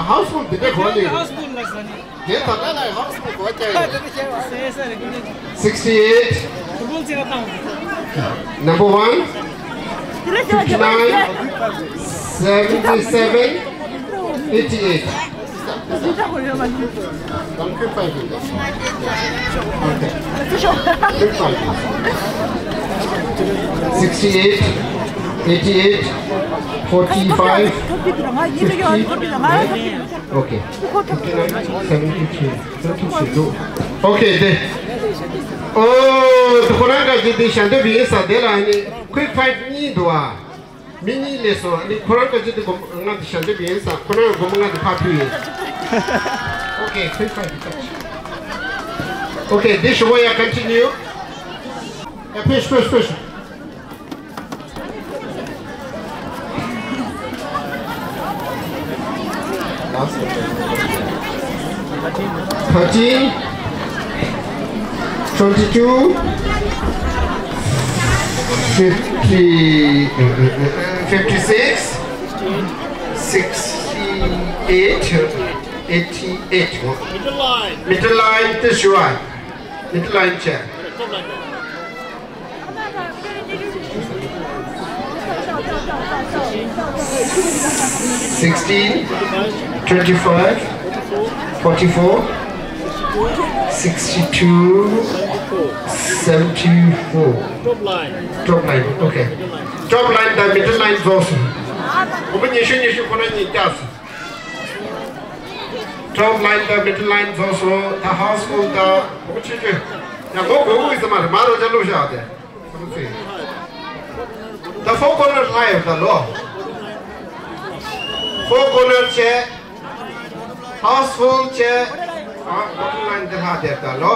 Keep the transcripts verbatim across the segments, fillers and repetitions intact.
ཧའུ་སི་ཕུལ་འདི་འདྲ་གོ་ནི། ཧའུ་སི་ཕུལ་ལ་ཟ་ནི། དེ་ད་ལྟ་ལ་ཧའུ་སི་ཕུལ་གོ་ཀྱང་ཡོད། སིག་སི་ཨེ་ཊི། Number one, fifty-nine, seventy-seven, eighty-eight. Okay. Sixty-eight, eighty-eight, forty-five, fifty. Okay. Fifty-nine, seventy-three. Okay, དེ། ཨོ། དེ་ཁོ་རང་ག་ཅིག་དེ་ཞལ་འདེབས་ཡིན་ས་དེ་ལ་ནི་quick five གཉིས་འདུག་ཨ། མི་གཉིས་སླེབས་སོང་། ཨ་ནི་ཁོ་རང་ག་ཅིག་དེ་སྒོར་མོ་ལྔ་དེ་ཞལ་འདེབས་ཡིན་ས། ཁོ་རང་སྒོར་མོ་ལྔ་དེ་ཕར་ཕུལ་ཡིན། Okay, quick five. Okay, དེ་ཞུ་བ་ཡ། Continue. ཡ། Push, push, push. Thirteen, twenty-two, fifty, fifty-six, sixty-eight, eighty-eight. Middle line. Middle line དེ་ཞུ་བ། Middle line བྱས། Sixteen, twenty-five, forty-four, sixty-two, seventy-four. Top line. Top line, okay. Top line དང་middle line རྫོགས་སོང་། སྒོར་མོ་ཉི་ཤུ་ཉི་ཤུ་ཁོ་ན་གཉིས་བརྒྱབ་སོང་། Top line དང་middle line རྫོགས་སོང་། ད་ཧའུ་སི་ཕུལ་དང་སྒོར་མོ་ཆུང་ཆུང་། ཡང་སྒོར་མོ་དགོས་ཀྱི་ཡོད་ས་མ་རེད། མ་རོ་ཅག་བླུགས་བཞག་དེ། The four corner ལྷག་ཡོད་ད་ལོ། Four corner བྱས། House full བྱས། ཨ། Bottom line འདི་ལྷག་བསྡད་ད་ལོ།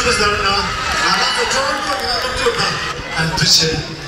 ཁུ་ཟེར་ན་ང་རང་ཚོ་ཀྲོ་རོན་ཀྲོ་ཡིན་ན་སློབ་ཕྲུག་དང་ཨ་འདུ་བྱེད།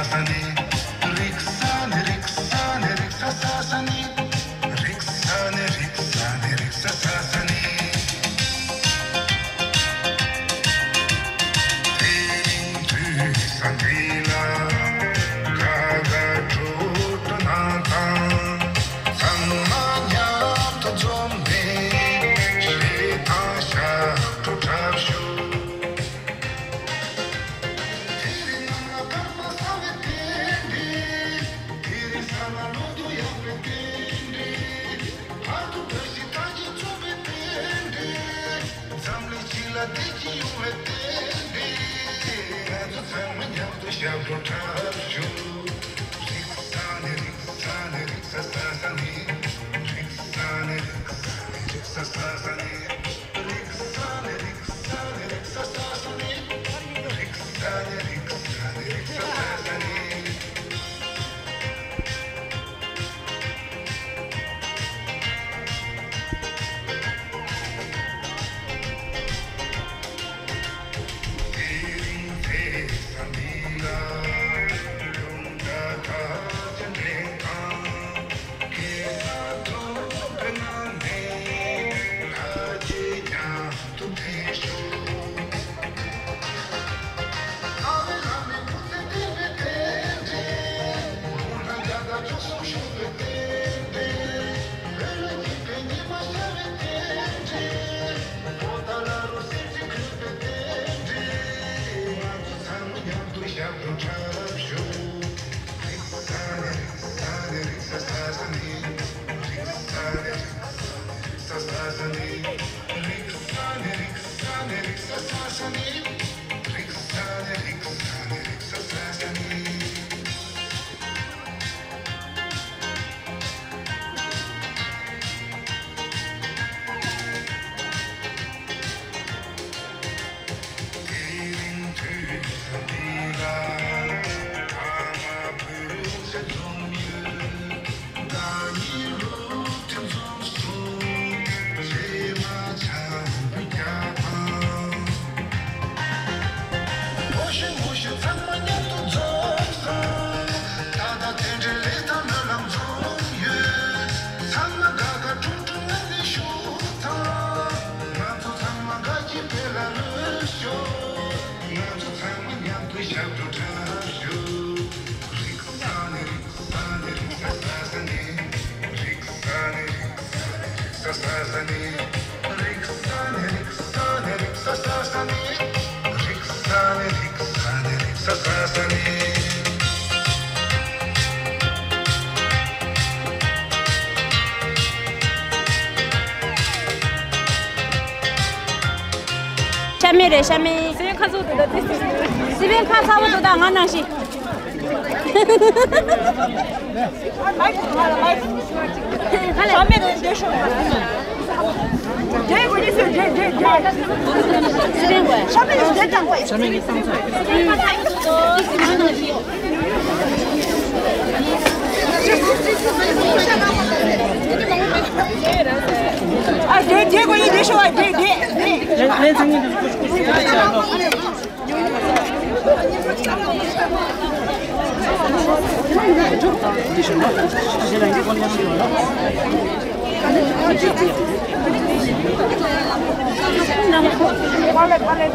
ས་ནི། རིག་ས་ནི་རིག་ས་ནི་རིག་ས་ས་ས་ནི། རིག་ས་ནི་རིག་ས་ནི་རིག་ས་ས་ས་ནི། དེ་རིང་དུས་ས་འདི་ལ་དགའ་དགའ་སྤྲོ་སྤྲོ་གནང་དང་། ཚང་མ་མཉམ་དུ་འཛོམས་ནས་བྱེད་དང་ཞབས་བྲོ་འཁྲབ་ཤོག་དེ་རིང་ནམ་ལ་སྐར་མ་གསལ་བའི་རྟེན་འབྲེལ། དེ་རིང་ས་ལ་ལོ་ཐོ་ཡག་པའི་རྟེན་འབྲེལ། བར་དུ་བཀྲ་ཤིས་རྟགས་ཅན་འཚོ་བའི་རྟེན་འབྲེལ། འཛམ་གླིང་སྤྱི་ལ་བདེ་སྐྱིད་ཡོང་བའི་རྟེན་འབྲེལ། ང་ཚོ་ཚང་མ་མཉམ་དུ་ཞབས་བྲོ་འཁྲབ་ཤོག་རིག་ས་ནི་རིག་ས་ནི་རིག་ས་ས་ས་ནི། རིག་ས་ནི་རིག་ས་ནི་རིག་ས་ས་ས་ནི། རིག་ས་ནི་རིག་ས་ནི་རིག་ས་ས་ས་ནི། རིག་ས་ནི་རིག་ས་ནི་རིག་ས་ས་ས་ནི། དེ་རིང་ཚེ་ས་འདི་ལ་ལུང་དང་ཁ་ཆེ་འདྲེན་དང་། སྐད་ཆ་ཐོག་ཏུ་ནང་ནས་ལྷ་རྗེ་མཉམ་དུ་འདྲེན་ཤོག་རྩ་བའི་བླ་མའི་སྐུ་ཚེ་བརྟན་པའི་རྟེན་འབྲེལ། དགུང་ལ་རྒྱ་དང་མཆོག་གསུམ་བཞུགས་པའི་རྟེན་འབྲེལ། བོད་ལ་སྐྱིད་པའི་ཉི་མ་ཤར་བའི་རྟེན་འབྲེལ། པོ་ཏཱ་ལ་རུ་སེམས་ཅན་འཁོད་པའི་རྟེན་འབྲེལ། ང་ཚོ་ཚང་མ་མཉམ་དུ་ཞབས་བྲོ་འཁྲབ་ཤོག་རིག་ས་ནི་རིག་ས་ནི་རིག་ས་ས་ས་ནི། རིག་ས་ནི་རིག་ས་ནི་རིག་ས་ས་ས་ནི། རིག་ས་ནི་རིག་ས་ནི་རིག་ས་ས་ས་ནི། རིག་ས་ནི་རིག་ས་ནི་རིག་ས་ས་ས་ནི། དེ་རིང་དུས་ས་འདི་ལ་ཕ་མ་བུ་ཚ་འཛོམས་ཡོད། བདག་ཉིད་ལུགས་མཐུན་འཛོམས་སུ་བྱེ་མ་ཆང་བུ་རྒྱག་དང་། ཕོ་གཞོན་མོ་གཞོན་ཚང་མ་མཉམ་དུ་འཛོམས་སོང་། ད་ལྟ་རྟེན་འབྲེལ་ལས་དང་སྨོན་ལམ་འཛོམས་ཡོད། ཚང་མ་དགའ་དགའ་སྤྲོ་སྤྲོ་ངང་ནས་བཞུགས་དང་། ང་ཚོ་ཚང་མ་དགའ་སྐྱིད་བོད་ལ་ལོན་ཤོག་ང་ཚོ་ཚང་མ་མཉམ་དུ་ཞབས་བྲོ་འཁྲབ་ཤོག་རིག་ས་ནི་རིག་ས་ནི་རིག་ས་ས་ས་ནི། རིག་ས་ནི་རིག་ས་ནི་རིག་ས་ས་ས་ནི། རིག་ས་ནི་རིག་ས་ནི་རིག་ས་ས་ས་ནི། རིག་ས་ནི་རིག་ས་ནི་རིག་ས་ས་ས་ནི། ཤ་མེད་རེད་ཤ་མེད། སི་པན་ཁ་ཚ་བོ་འདུག་ད་དེ་སི་པན་ཁ་ཚ་བོ་འདུག་ད་ང་ནང་བཞིན།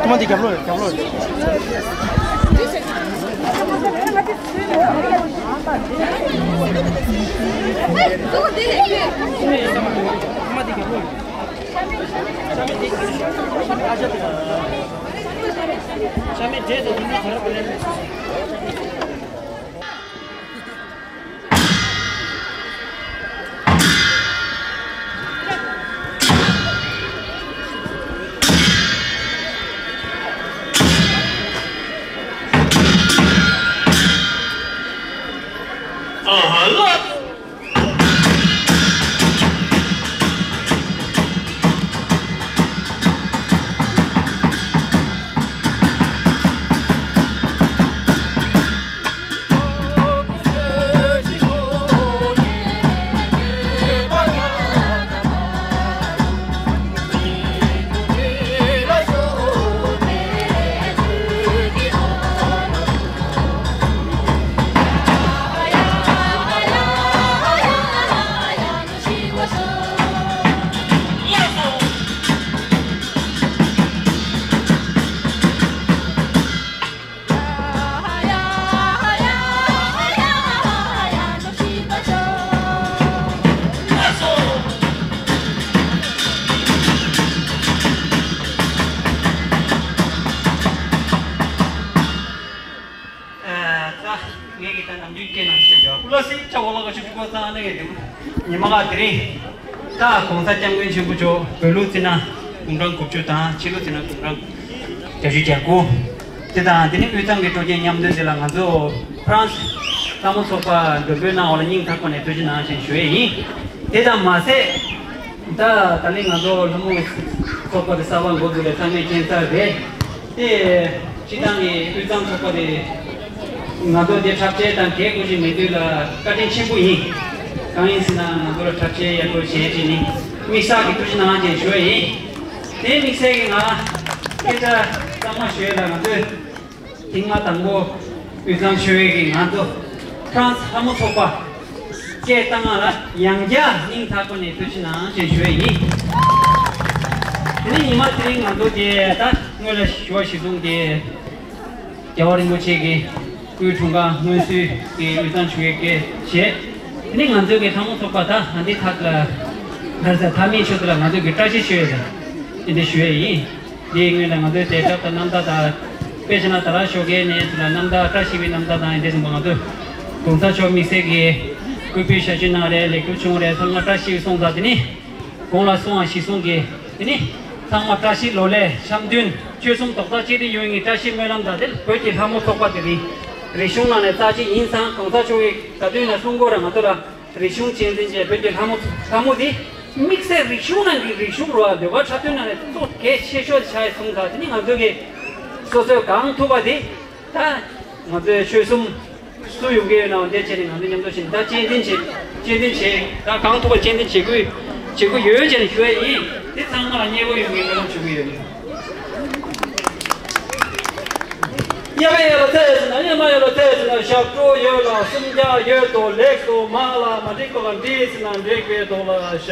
ཐུ་མ་འདི་རྒྱབ་ལོགས་རེད། རྒྱབ་ལོགས་རེད། ཐུ་མ་འདི་རྒྱབ་ལོགས་རེད། ཨ་ཅག་དེ་ལ། ཤ་མེད་འདྲེས་དང་དེ་འདྲ་ག་རེ་ག་ལེར་མེད། ལ་སི་ཅ་བ་ལ་ག་ཆུ་ཆུ་གོ་ས་ནས་ཉི་མ་ག་དེ་རིང་ད་གོང་ས་སྐྱབས་མགོན་ཆེན་པོ་མཆོག་བོད་ལུགས་བརྩིས་ན་དགུང་གྲངས་དགུ་བཅུ་དང་ཕྱི་ལུགས་བརྩིས་ན་དགུང་གྲངས་བརྒྱད་ཅུ་གྱ་དགུ། དེ་དང་དེ་ནི་དབུས་གཙང་གི་སྤྲོ་སྐྱིད་མཉམ་འདུས་འདི་ལ་ང་ཚོ་ཧྥ་རན་སི་ལྷ་མོ་ཚོགས་པ་མགྲོན་འབོད་གནང་བ་ལ་སྙིང་ཐག་པ་ནས་ཐུགས་རྗེ་གནང་ཞེས་ཞུ་ཡས་ཡིན། དེ་དང་མ་ཟད། ད་ད་ལན་ང་ཚོ་ལྷ་མོ་ཚོགས་པ་དེ་གསར་པ་འགོ་འཛུགས་པའི་ཚང་མས་མཁྱེན་ཚར་རེད། དེ་སྤྱི་བཏང་གི་དབུས་གཙང་ཚོགས་པ་དེ་ང་ཚོ་དེ་འཁྲབ་ཆས་དང་གད་སྐུ་ཞིག་མེད་དུས་ལ་བཀའ་དྲིན་ཆེན་པོ་ཡིན། གང་ཡིན་ཟེར་ན་ང་ཚོ་ལ་འཁྲབ་ཆས་ཡག་པོ་བྱས་བྱས་ནི་དམིགས་བསལ་གྱི་ཐུགས་རྗེ་གནང་ཞེས་ཞུ་བ་ཡིན། དེ་དམིགས་བསལ་གྱི་ང་སྐད་ཆ་གཙང་མ་ཞུ་ཡས་ལ་ང་ཚོས། ཐེངས་མ་དང་པོ་དབུས་གཙང་ཆོལ་ཁའི་ང་ཚོ་ཧྥ་རན་སི་ལྷ་མོ་ཚོགས་པ་སྐད་བཏང་ང་ལ་ཡང་བསྐྱར་སྙིང་ཐག་པ་ནས་ཐུགས་རྗེ་གནང་ཞེས་ཞུ་ཡས་ཡིན། དེ་ནས་ཉི་མ་དེ་རིང་ང་ཚོ་དེ་ད་སྔོན་ལ་ཞུ་བ་གཞིར་བཟུང་སྟེ་རྒྱལ་བ་རིན་པོ་ཆེ་གི་སྐུའི་འཁྲུངས་སྐར་སྔོན་བསུའི་གི་དབུས་གཙང་ཆོལ་ཁའི་སྐད་བྱས། དེ་ནས་ང་ཚོའི་གི་ལྷ་མོ་ཚོགས་པ་ད་ཨ་འདི་ཐག་ལ་གར་ས་མཐའ་མའི་ཆུ་ཚོད་ལ་ང་ཚོའི་གི་བཀྲ་ཤིས་ཞུ་ཡས་དང་དེ་འདྲ་ཞུ་ཡས་ཡིན། དེའི་སྔོན་ལ་ང་ཚོའི་དེ་སྐབས་དང་རྣམ་ཐར་དང་། དཔེ་བྱས་ན་ད་ར་ཞོགས་ཀའི་གནས་ཚུལ་ལ་རྣམ་ཐར་བཀྲ་ཤིས་པའི་རྣམ་ཐར་དང་འདི་ཚང་མ་ང་ཚོས་གོང་ས་མཆོག་དམིགས་བསལ་གྱི་སྐུ་ཕུལ་ཞབས་ཕྱི་གནང་རེད། ལེགས་གྲུབ་བྱུང་རེད། ཚང་མ་བཀྲ་ཤིས་པའི་སོང་ཙང་དེ་ནི་གོང་ལ་སོང་བ་གཞི་བཟུང་གི་དེ་ནི་ཚང་མ་བཀྲ་ཤིས་ལོ་ལེགས་འཆམ་མཐུན་ཆོལ་གསུམ་རྡོག་རྩ་གཅིག་སྒྲིལ་ཡོང་བའི་བཀྲ་ཤིས་སྨོན་ལམ་དང་དེ་བོད་ཀྱི་ལྷ་མོ་ཚོགས་པ་དེ་རིང་རིག་གཞུང་ནང་ནས་རྩ་ཆེ་ཡིན་ཙང་གོང་ས་མཆོག་གིས་ག་དུས་ན་གསུང་གོ་ར་ང་ཚོ་ལ། རིག་གཞུང་གཅེས་འཛིན་བྱས་བོད་ཀྱི་ལྷ་མོ་ལྷ་མོ་འདི་དམིགས་བསལ་རིག་གཞུང་ནང་གི་རིག་གཞུང་རུ་བ་ཟློས་གར་འཁྲབ་སྟོན་ནང་ནས་གཙོ་གལ་ཆེ་ཤོས་ཆགས་སོང་ཙང་དེ་ནི་ང་ཚོ་གི་སོ་སོས་གང་ཐུབ་པ་དེ་ད་ང་ཚོའི་ཆོལ་གསུམ་སུ་ཡོང་གི་ཡོད་ན་འདི་བྱས་ནས་ང་ཚོ་མཉམ་དུ་ཕྱིན་ད་གཅེས་འཛིན་བྱེད་གཅེས་འཛིན་བྱེད་ད་གང་ཐུབ་པ་གཅེས་འཛིན་བྱེད་དགོས་བྱེད་དགོས་ཡོད་ཅེས་ཞུ་ཡས་ཡིན། དེ་ཚང་མ་ལ་མཉེས་པོ་ཡོང་གི་སྨོན་ལམ་ཞུ་གི་ཡོད། ཉེས་པ་ཡོད་ལ་ཐལ་ཟེར་ན་ཉེས་པ་ཡོད་ལ་ཐལ་ཟེར་ན་ཞབས་བྲོ་ཡོད་ལ་སུམ་རྒྱག་ཡོད་དོ་ལེགས་སོ་མ་ལ་མ་འགྲིག་པ་ལ་འགྲིག་ཟེར་ན་འགྲིག་པའི་དོ་ལ་ཤ།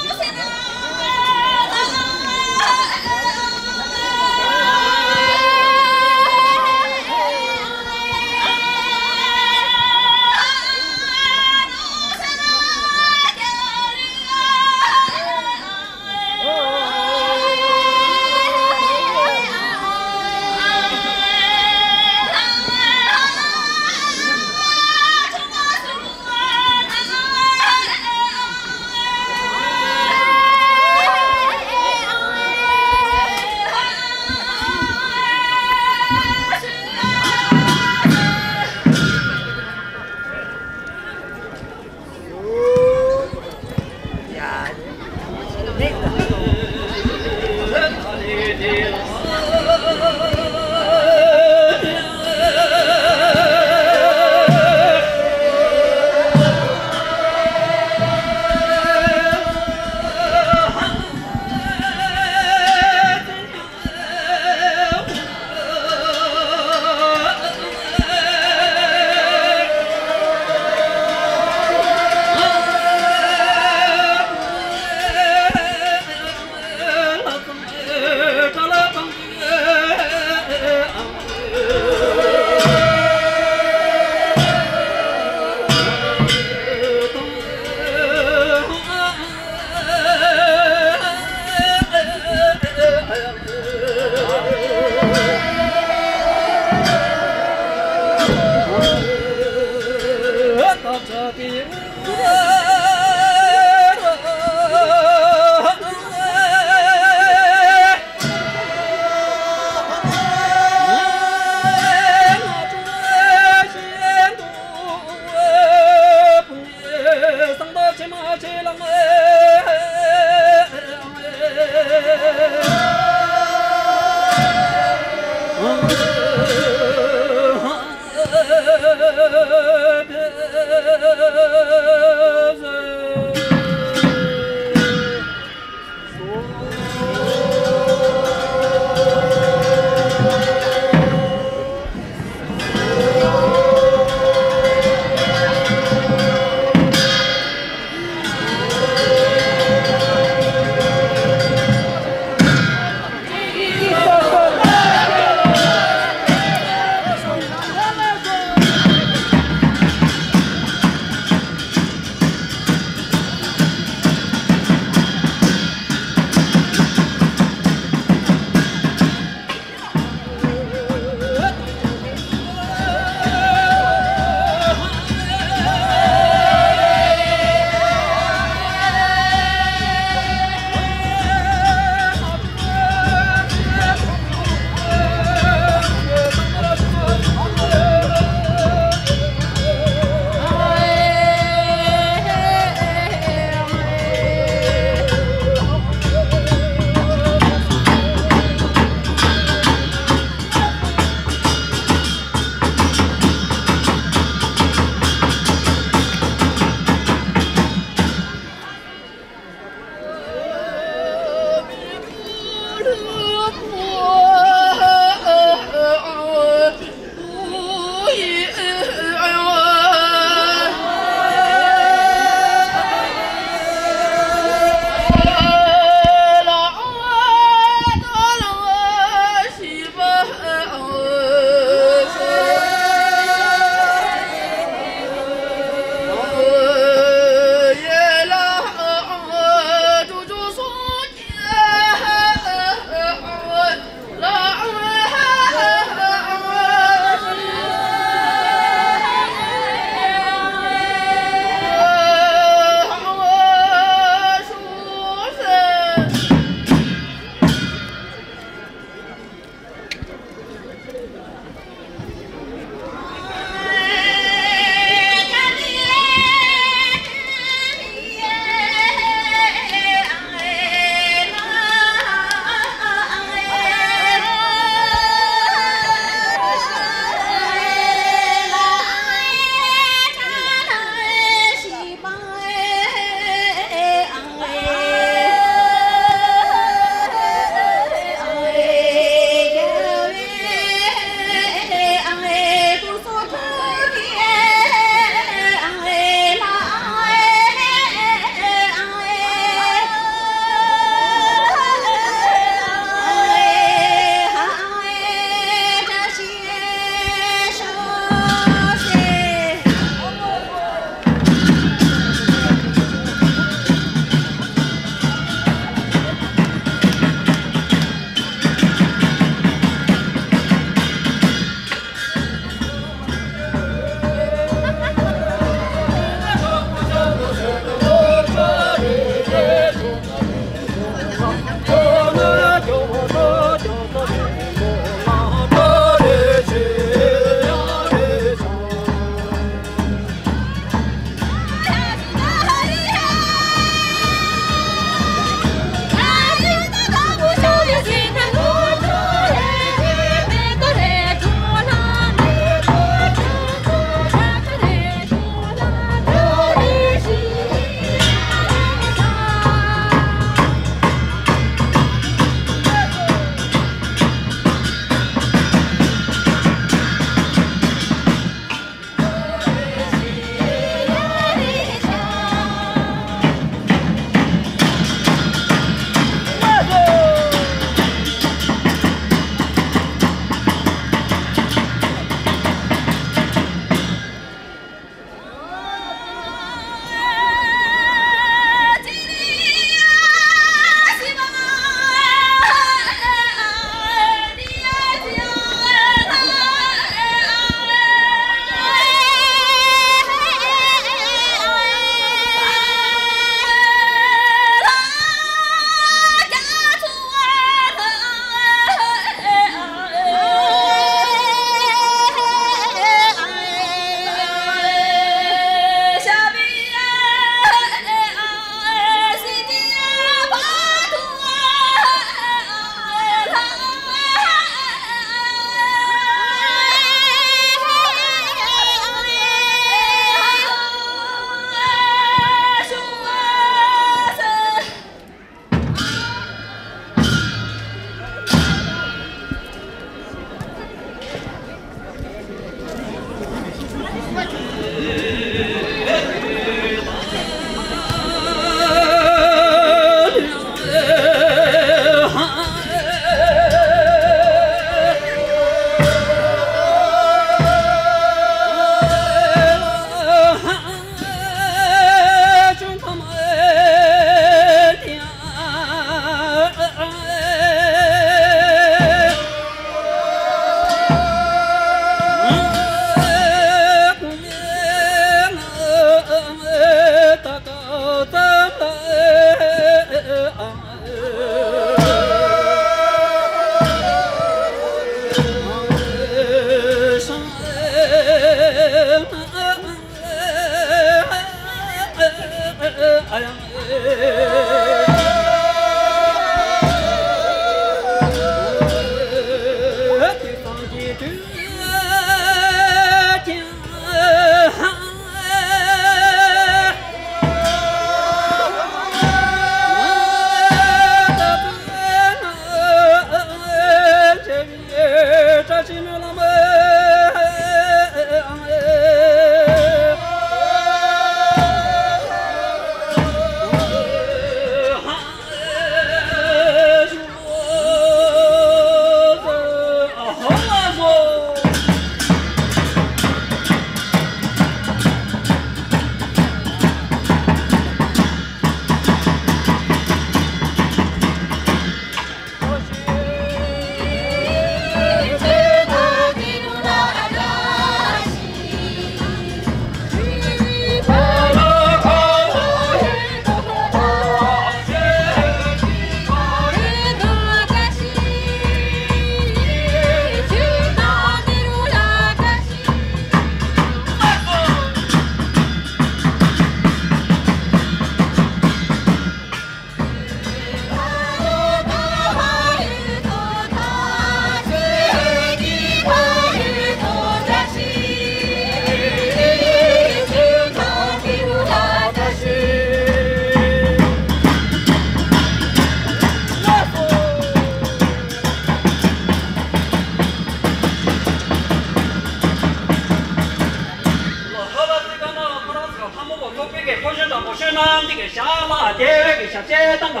ཐམས་ཅད་ཀྱི་ཞབས་ལ་རྒྱལ་བའི་གི་ཞབས་རྗེས་དང་ག་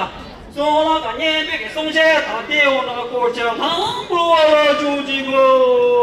གསུང་ལ་ག་སྙན་པའི་གི་གསུང་བཤད་དང་དེ་འོང་ན་སྐོར་ཆ་ལྷང་ལྷང་འབུལ་བ་ལ་བྱུང་ཅིག་གོ།